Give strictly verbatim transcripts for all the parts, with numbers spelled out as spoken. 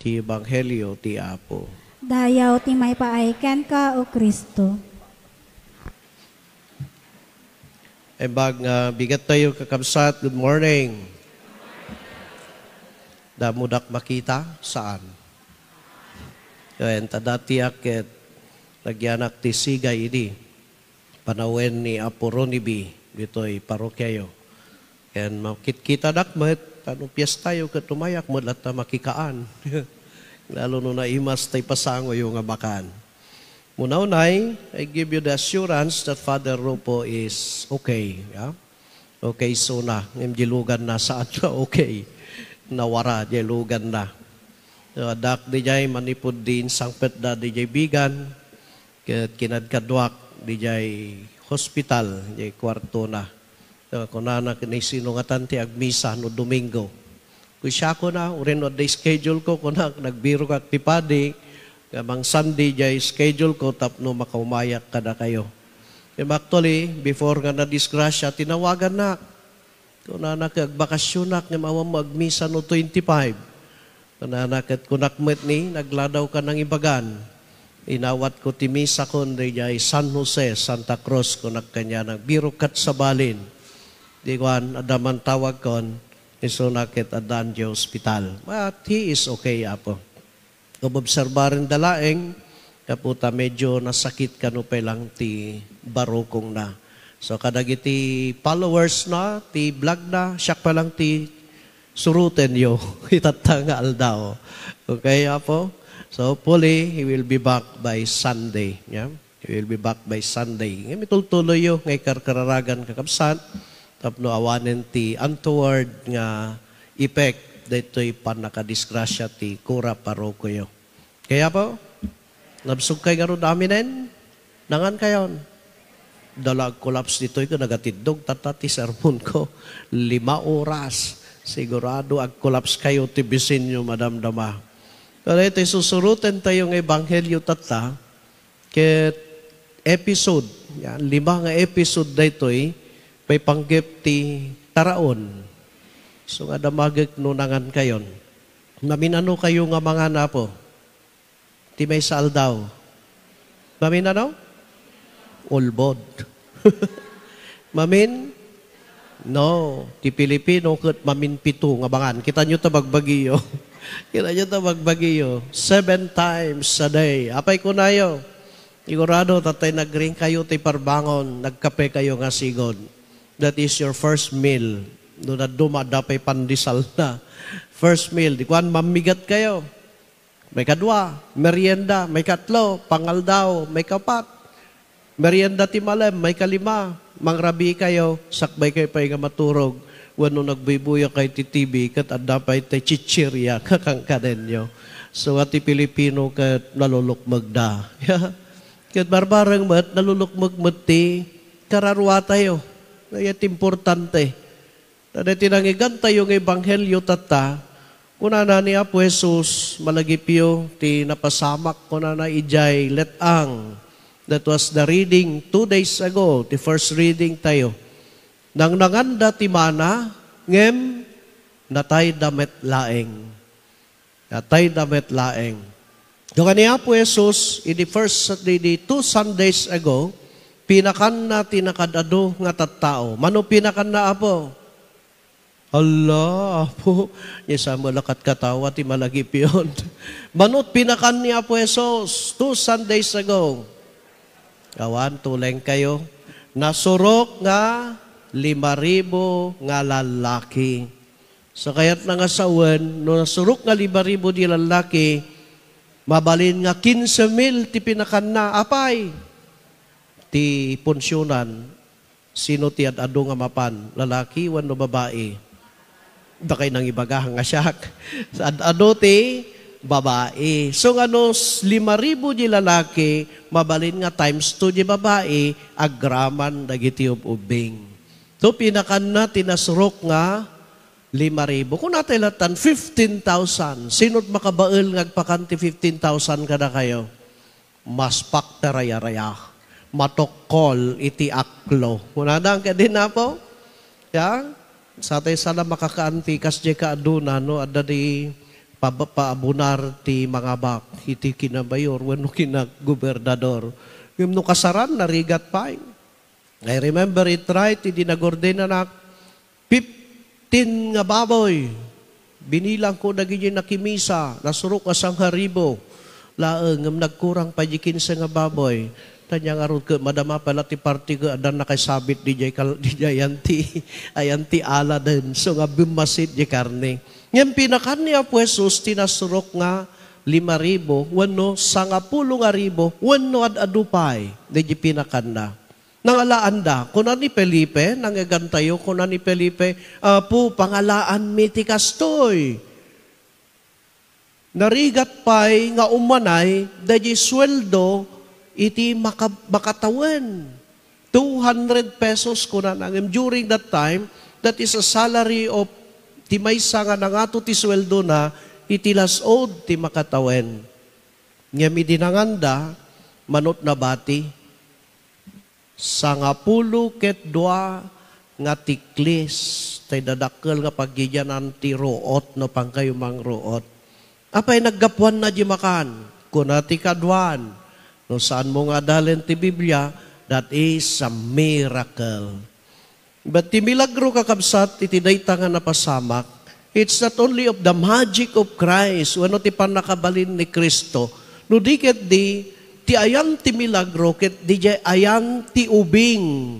Ti Ebanghelio ti Apo. Dayaw ti maipaay kenka, O Cristo. Imbag nga bigat tayo, kakabsat, good morning. Damudak makita? Saan? Wen, ta datiak ket nagyanak ti sigay idi panawen ni Apo Ronnie B ditoy parokiayo. Ken makitkitadak met, ta no piestayo ket umayak met latta makikaan. Lalo no naimas tay pasangoyo nga makan. Muna unay, I give you the assurance that Father Rufo is okay. Yeah? Okay, so na. Ngem di lugan na saan nga okay. Nawara, di lugan na. So, addak di jay manipud di insangpet da di jay bigan. Ket kinadkaduak di jay hospital, di jay kuarto na. So, kunana ken ni sino ngatan ti agmisa no Domingo. Ku siak, kuna, uray no adda schedule ko, kuna, nagbirok ak ti padi, nga mangsandiay schedule ko tapno makaumayak kadakayo. Em, actually, before nga nadisgrasya, tinawagannak. Kunana ket agbakasionak ngem awan mo agmisa no twenty-five. Kunana ket kunak met ni, nagladaw ka nangibagan. Inawat ko ti misa kon daydiay San Jose, Santa Cruz, kunak kaniana, nagbirok kat sabalin. Di kuan, adda man tawag kon, isuna ket addaan di ospital. But he is okay, Apo. Obobserbaren da laeng, gapu ta medyo nasakit kano pay lang ti barukongna. So, kadagiti followers na, ti vlog na, siak pa lang ti surotenyo itatta nga aldaw. Okay, Apo? So, hopefully, he will be back by Sunday. Yeah? He will be back by Sunday. Nga mitultuloyyo nga ikarkararagan, kakabsat, tapno awanen ti untoward nga effect daytoy pannakadisgrasya ti kura parokoyo. Kaya po, nabsog kay ngarud aminen? Nangan kayon? Dala agkolaps ditoy ko nagatiddog, tatta ti sermon ko. Lima oras. Sigurado agkolaps kayo ti bisinyo madamdama. Pero iti susuroten tayo nga ebanghelyo tatta, ket episode, yan, lima nga episode daytoy, pay panggep ti taraon. So nga damagek no nangan kayon. Maminano kayo nga mangan, Apo? Ti maysa aldaw. Mamin ano? Ulbod. Mamin? No. Ti Pilipino ket mamin pito nga mangan. Kita nyo ta bagbagiyo. Kita nyo ta bagbagiyo. Seven times a day. Apay kunayo? Sigurado, tatay nagring kayo ti parbangon, nagkape kayo nga sigod. That is your first meal. No, naduma, adda pay pandesal na. First meal. Di kuan, mamigat kayo. Maikadua, merienda. Maikatlo, pangaldaw. Maikapat, merienda ti malem. Maikalima, mangrabii kayo, sakbay kayo pay nga maturog. Wenno nagbuybuya kayo ti T V, ket adda pay ti chichirya nga kankanenyo. So, nga ti Pilipino ket nalulukmegda. Ket barbareng met, nalulukmeg met ti kararuatayo. Kaya ti importante. Ta daytoy nangigantayo nga ebanghelyo tatta, kunana ni Apo Jesus, malagipyo ti napasamak, kunana idiay let-ang. That was the reading two days ago, ti first reading tayo. Nangnanganda ti mana, ngem natayda met laeng. Natayda met laeng. Kani Apo Jesus, idi first, idi two Sundays ago, pinakanna ti nakaad-adu nga tattao. Mano pinakanna, Apo? Hala, Apo, ni Samuel a katkatawa ti malagipyon. Mano pinakan ni Apo Jesus, two Sundays ago? Awan, tuleng kayo. Nasurok nga lima ribu nga lalaki. So, kayatna nga sawen, no nasurok nga lima ribu di lalaki, mabalin nga kinse mil ti pinakanna. Apay? Ti punsionan, sino ti ad-adu nga mapan? Lalaki wenno babai? Dakay nangibaga nga siak. Ad-adu ti babai. So, nga no s-, lima ribu di lalaki, mabalin nga times two di babai, agraman dagiti ub-ubbing. So, pinakanna ti nasurok nga lima ribu. Kunatay latan, fifteen thousand. Sino't makabael nga agpakan ti fifteen thousand kadakayo? Maspak ti rayaraya. Matokkol iti aklo. Kunana, ang kadin, Apo? Ya? Satay sana makakaan ti kas di kaaduna, no? Adda di pab-, paabunar ti mangabak iti kinamayor wenno kinagobernador. Ngem no kasaran, narigat pay. I remember it right, idi nagordenanak, fifteen nga baboy. Binilangko dagiti nakimisa, nasurok a sangaribu laeng, ngem nagkurang pay di kinse nga baboy. Tanya ngarud ket madama pay la ti parti ket adda nakaisabit didiay kal-, didiay ayan ti, ayan ti aladen. So nga bimmasit di karne. Ngem pinakan ni Apo Jesus ti nasurok nga lima ribu wenno sangapulo nga ribu wenno ad-adu pay daydi pinakanna. Nangalaanda, kuna ni Felipe, nangegantayo, kuna ni Felipe, "Apo, pangalaanmi ti kastoy." Narigat pay nga ummanay daydi sueldo iti maka-, makatawen. Two hundred pesos kunana. Ngem during that time, that is a salary of ti maysa nga nangato ti sueldona iti lasod ti makatawen. Ngem idi nanganda, manut nabati, sangapulo ket dua nga tiklis, tay dadakkel nga pagidianan ti ruot no pankayo mangruot. Apay naggapuanna di makan? Kuna ti kaduan, "No saanmo nga adalen ti Biblia, that is a miracle." But ti milagro, kakabsat, iti dayta nga napasamak, it's not only of the magic of Christ, wenno ti pannakabalin ni Cristo, no di ket di, ti ayan ti milagro, ket didiay ayan ti ubing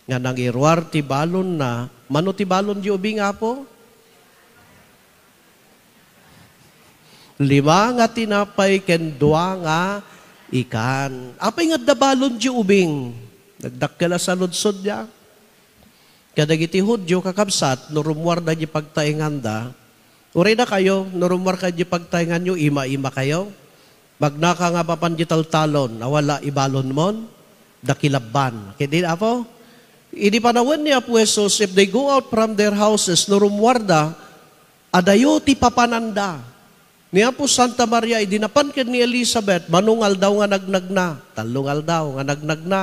nga nangiruar ti balonna. Mano ti balon di ubing, Apo? Lima nga tinapay ken dua nga ikan. Apay nga adda balon di ubing? Nagdakkel a saludsod dia. Kadagiti Judio, kakabsat, no rummuarda di pagtaenganda, uray dakayo, no rummuarkayo di pagtaenganyo, ima-ima kayo. Magnaka nga mapan di taltalon, a wala ibalonmon, dakilabban. Ket di, Apo? Idi panawen ni Apo Jesus, if they go out from their houses, no rummuarda, adayo ti papananda. Ni Apo Santa Maria, idi napan ken ni Elizabeth, mano nga aldaw nga nagnagna? Tallo nga aldaw nga nagnagna.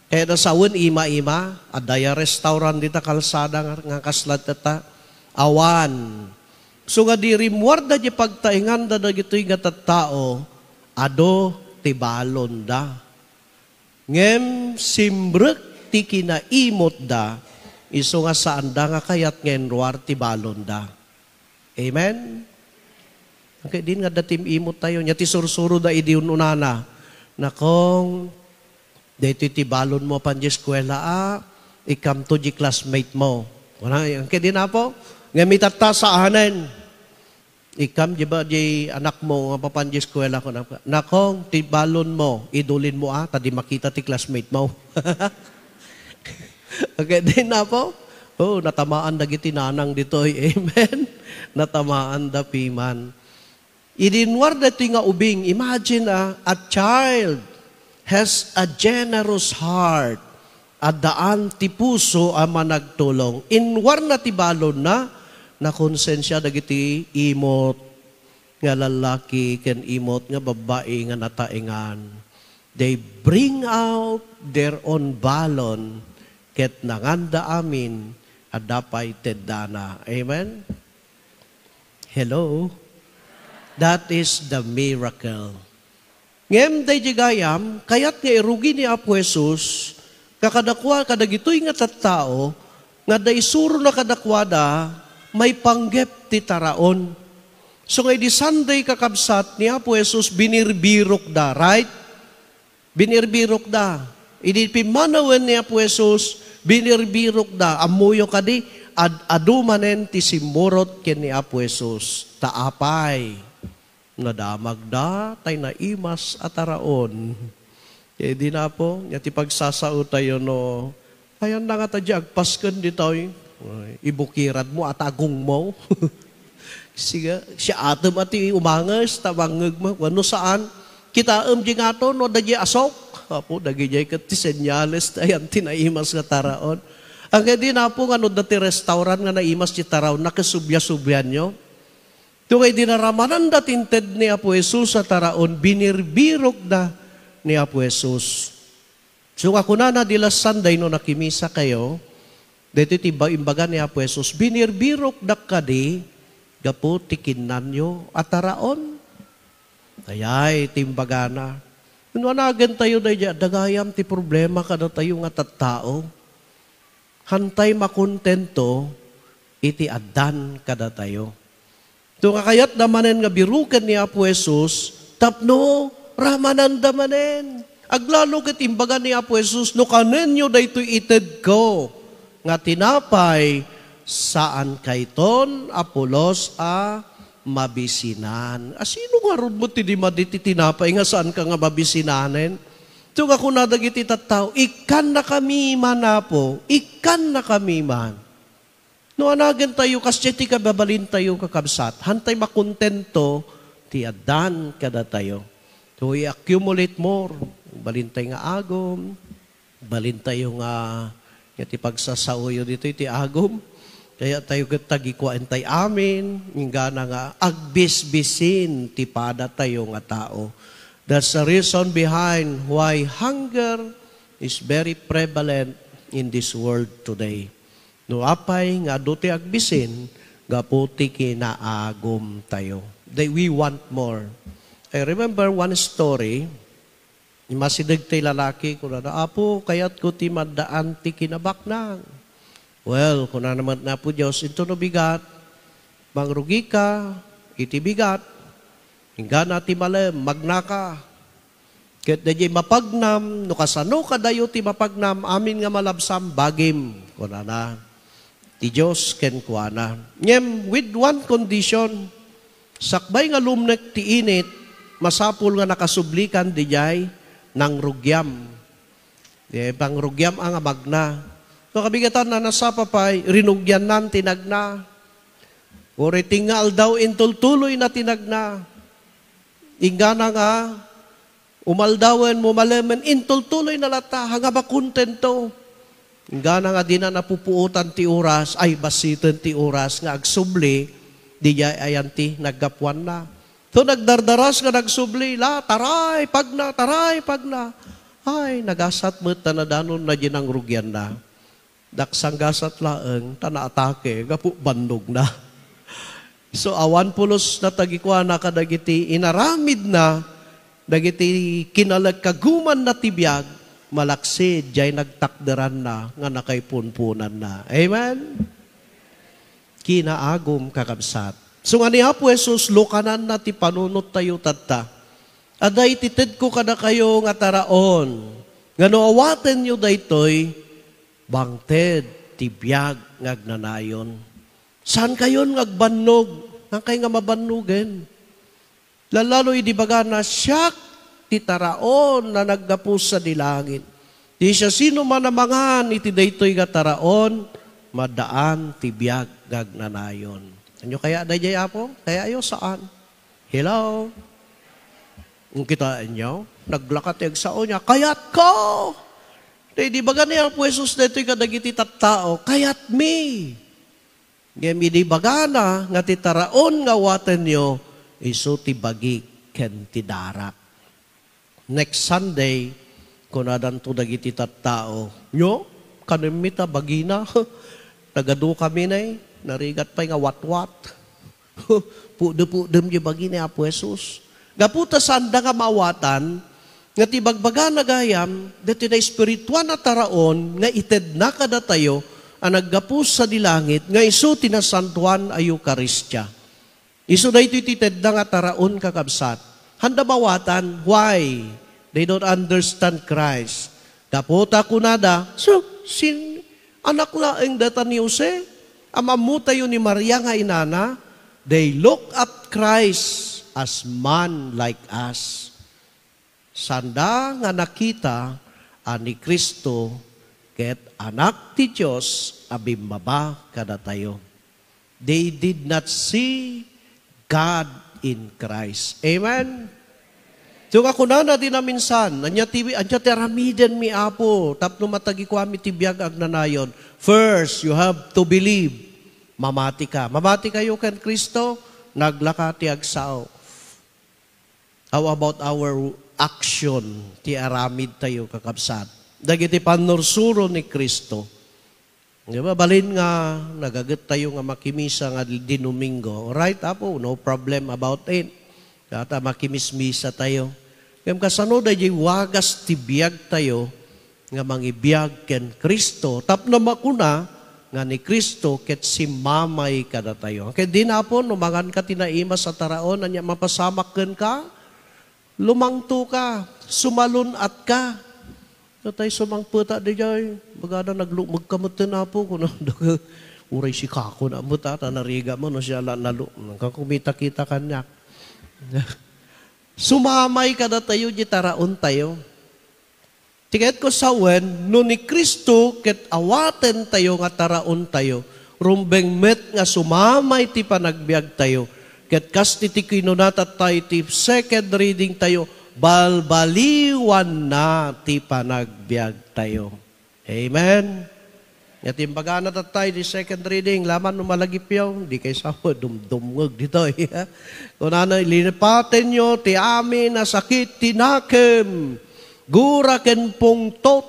Kayatna sawen ima-ima, adda ya restaurant dita kalsada nga, nga kasla dita? Awan. So nga di rimmuarda di pagtaenganda dagitoy nga tattao, adu ti balonda. Ngem simrek ti kinaimutda, isu nga saanda nga kayat nga inruar ti balonda. Amen? Ket din nga adda ti imuttayo. Nia ti sursuroda idi un-unana, "Nakong, daytoy ti balonmo apan di eskuela a, ikkamto di classmate mo." Kuna, ket din, Apo? Ngem itatta saanen. Ikkam di ba di anakmo nga mapan di eskuela, kuna, "Nakong, ti balonmo, idulinmo a, ta di makita ti classmate mo." Okay, din, Apo? Oh, natamaan dagiti nanang ditoy. Amen? Natamaan da piman. Idi inruar daytoy nga ubing, imagine, ah, a child has a generous heart. Addaan ti puso a managtulong. Inruarna ti balonna, nakonsensia dagiti imot nga lallaki ken imot nga babbai nga nataengan. They bring out their own balon ket nanganda amin a dapay teddana. Amen? Hello? That is the miracle. Ngem daydi gayam, kayat nga irugi ni Apo Jesus, kakadakua, kadagitoy nga tattao, nga adda isurona kadakuada, maipanggep ti taraon. So nga idi Sunday, kakabsat, ni Apo Jesus, binirbirokda, right? Binirbirokda. Idi pimmanawen ni Apo Jesus, binirbirokda. Ammoyo kadi, ad-adu manen ti simmurot ken ni Apo Jesus. Ta apay? Nadamagda tay naimas a taraon. Ket di na, Apo, nia ti pagsasaotayo no, ayanna ngata di agpasken ditoy. Ay, ibukiradmo a tagongmo. Siga, siatem a ti umanges, ta mangngegmo. Wenno saan, kitaem di ngato no adda di asok. Apo, dagidiay ket ti senyales, ta ayan ti naimas nga taraon. Agay di na, Apo, nga no adda ti restaurant nga naimas ti taraon, nakasubia-subianyo. Tungay di naramananda ti inted ni Apo Jesus a taraon, binirbirokda ni Apo Jesus. So nga kunana di last Sunday no nakimisakayo, daytoy ti ba-, imbaga ni Apo Jesus, "Binirbirokdak kadi gapu ti kinnanyo a taraon. Ayay, ti imbagana. No anagen tayo daydiay, adda gayam ti problema kadatayo nga tattao. Hantay makontento iti addan kadatayo. Ito nga kayatna manen nga biruken ni Apo Jesus, tapno ramananda manen. Aglalo ket imbaga ni Apo Jesus, "No kanenyo daytoy itedko nga tinapay, saan kayton a pulos a mabisinan." A, sino ngarud met ti di madi ti tinapay nga saanka nga mabisinanen? Ito nga kuna dagiti tattao, "Ikkannakami man, Apo, ikkannakami man." No anagen tayo, kasdiay ti kababalintayo, kakabsat, hantay makontento ti addan kadatayo. So, i-accumulate more. Balintay nga agum, balintayo nga, nga ti pagsasaoyo ditoy ti agum. Kayat tayo ket tagikuaen tay amin, inggana nga agbisbisin ti padatayo nga tao. That's the reason behind why hunger is very prevalent in this world today. No apay nga adu ti agbisin, gapu ti kinaagumtayo. That we want more. I remember one story, imasideg ti lalaki, kunana, "Apo, kayatko ti maddaan ti kinabaknang." Well, kunana met ni Apo Dios, "Intono bigat, mangrugika iti bigat, inggana ti malem, magnaka." Ket daydiay mapagnam, no kasano kadayo ti mapagnam, amin nga malabsam, bagim, kunana ti Dios kenkuana. Ngem with one condition, sakbay nga lumnek ti init, masapul nga nakasublikan daydiay nangrugiam. Ti pangrugiam a nga magna. No kabigatan na nasapa pay, rinugiannan ti nagna. Uray ti nga aldaw, intultuloy na ti nagna. Inggana nga, umaldawen mo malemen, intultuloy na latta, nga makontento. Inggana nga dina napupuotan ti oras, ay basiten ti oras nga agsubli, daydiay ayan ti naggapuanna. So, nagdardaras nga nagsubli, la, taray, pagna, taray, pagna. Ay, nagasat met ta nadanonna diay nangrugianna. Daksanggasat laeng ta naatake gapu bannogna. So, awan pulos na tagikuana kadagiti inaramidna, dagiti kinalagkagumanna ti biag, malaksid diay nagtakderanna nga nakaipunponanna. Amen? Kinaagum, kakabsat. So nga ni Apo Jesus, lukananna ti panunottayo tatta. Adda iti tedko kadakayo nga taraon, nga no awatenyo daytoy, bangted ti biag nga agnanayon. Saankayon nga agbannog, saankay nga mabannogen. Lalalo idi bagana, "Siak ti taraon a naggapu sadi langit. Ti siasinoman a mangan iti daytoy nga taraon, maddaan ti biag nga agnanayon." Ania kaya daydiay, Apo? Kayatyo? Saan. Hello? Kung kitaenyo, naglaka ti agsaonia, "Kayatko!" Daydi baga ni Apo Jesus daytoy kadagiti tattao, "Kayatmi!" Ngem idi bagana nga ti taraon nga awatenyo, isu ti bagik ken ti darak. Next Sunday, kunadanto dagiti tattao, "Nyo, kanemmi ta bagina. Nagadukami nay, narigat pay nga watwat." Pudepudem diay bagi ni Apo Jesus. Gapu ta saanda nga maawatan, nga ti bagbagana gayam, daytoy naespirituan a taraon nga itedna kadatayo a naggapu sadi langit, nga isu ti Nasantoan a Eukaristia. Isu daytoy ti tedna nga taraon, kakabsat. Sanda maawatan. Why? They don't understand Christ. Gapu ta kunada, "So, sin-, anak laeng dayta ni Jose? Am-ammotayo ni Maria nga inana?" They look at Christ as man like us. Sanda nga nakita a ni Cristo ket Anak ti Dios a bimmaba kadatayo. They did not see God in Christ. Amen? So nga kunana di naminsan, "Ania ti, ania ti aramidenmi, Apo, tapno matagikuami ti biag agnanayon?" First, you have to believe. Mamati ka. Mamati kayo ken Cristo, naglaka ti agsao. How about our action, ti aramid tayo, kakabsat? Dagiti pannursuro ni Cristo, Di ba, balin nga nagaget tayo nga makimisa nga di Domingo. Right, Apo, no problem about it. Data makimismisa tayo. Ngem kasano daydi wagas ti biag tayo nga mangibiag ken Cristo? Tapno makuna nga ni Cristo ket simmamay kadatayo. Ket di, Apo, no manganka ti naimas a taraon, ania mapasamak kenka? Lumangto ka, sumalun-at ka. Katay sumangpeta diay, bagada naglukmeg ka metten, Apo, kuna daga, uray si kako na met, ta narigat mo, no, siya la nalu-, nagkakumita-kita kaniak. Sumamay kadatayo, di taraon tayo. Ti kayatko sawen, no ni Cristo ket awaten tayo nga taraon tayo, rumbeng met nga sumamay ti panagbiag tayo. Ket kas ti, ti kinuna tatta iti second reading tayo, balbaliwanna ti panagbiag tayo. Amen. Iti imbagana tatta iti second reading, laman no malagipyo, di kay sao, dumdumngeg ditoy. Kunana, "Linipatenyo ti amin a sakit ti nakem, gura ken pungtot,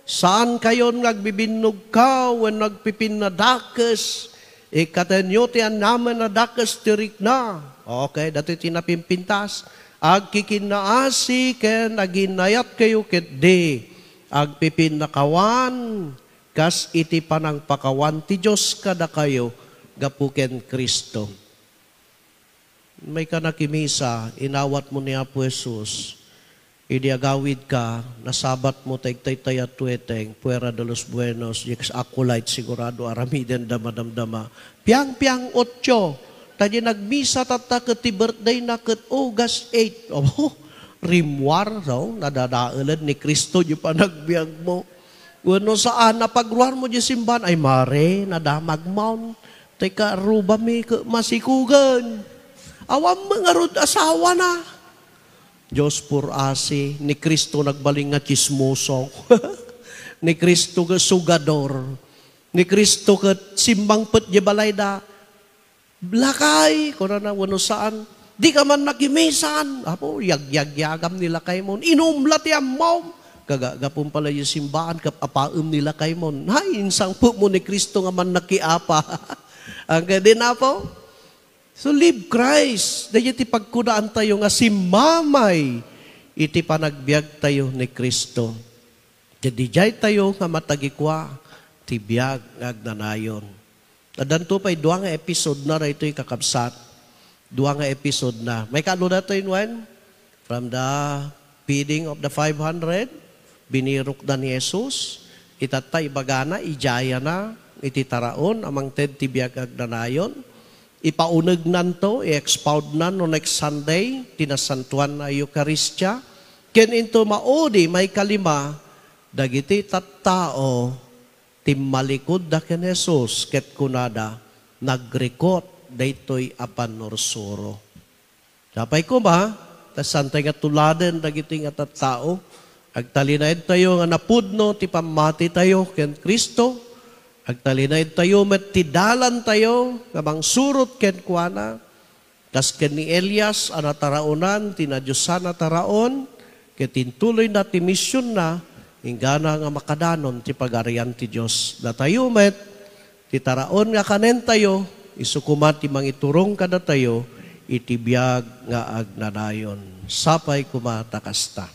saankayon nga agbibinnugka wenno agpipinnadakes, ikkatenyo ti anamen a dakes ti rikna." Okay, datoy ti napimpintas. "Agkikinnaasi ken aginnayatkayo ketdi, agpipinnakawan, kas iti panangpakawan ti Dios kadakayo gapu ken Cristo." Mayka nakimisa, inawatmo ni Apo Jesus. Idi agawidka, nasabatmo ta igtaytay a tuweteng, fuera de los buenos, di kas acolyte, sigurado aramidenda madamdama. Piang-piang otso, ta di nagmisa tatta ket ti birthdayna ket August eight. Oh, rimmuar, so, nadadaelen ni Cristo di panagbiagmo. Wenno saan, napagruarmo di simbahan, ay, mare, nadamagmon. Tay kaarrubami ket masikugen. Awan met ngarud asawana. Dios por asi, ni Cristo nagbalin nga tsismoso. Ni Cristo ket sugador. Ni Cristo ket simmangpet di balayda. "Lakay," kunana, wenno saan, "dika man nakimisan." Apo, yagyagyagam ni lakaymon. Inumla ti ammom. Kagagapon pala yung simbaan, kap-apaem ni lakaymon. Hay, insangpet mo ni Cristo nga man nakiapa. Ang din, Apo? So, live Christ. Daydi ti pagkudaan tayo nga simmamay iti panagbiag tayo ni Cristo. Ket didiay tayo nga matagikua ti biag nga agnanayon. Addanto pay dua nga episode na daytoy, kakabsat. Dua nga episode na. Mayka adu daytoy, Nuen? From the feeding of the five hundred, binirokda ni Jesus. Itatta, ibagana, idiayna iti taraon a mangted ti biag nga agnanayon. Ipaunegnanto, i-expoundnan no next Sunday, ti nasantoan a Eukaristia. Ken into maudi, maykalima, dagiti tattao timmalikudda ken Jesus ket kunada, "Nagrikut daytoy a pannursuro." Sapay koma, ta saantay nga tuladen dagiti nga tattao. Agtalinaedtayo nga napudno ti pammatitayo ken Cristo. Agtalinaedtayo met ti dalantayo nga mangsurot kenkuana. Kas ken ni Elias a nataraonan ti nadiosan a taraon, ket intuloyna ti misionna, inggana nga makadanon ti Pagarian ti Dios. Datayo met, ti taraon nga kanentayo, isu koma ti mangiturong kadatayo iti biag nga agnanayon. Sapay koma ta kasta.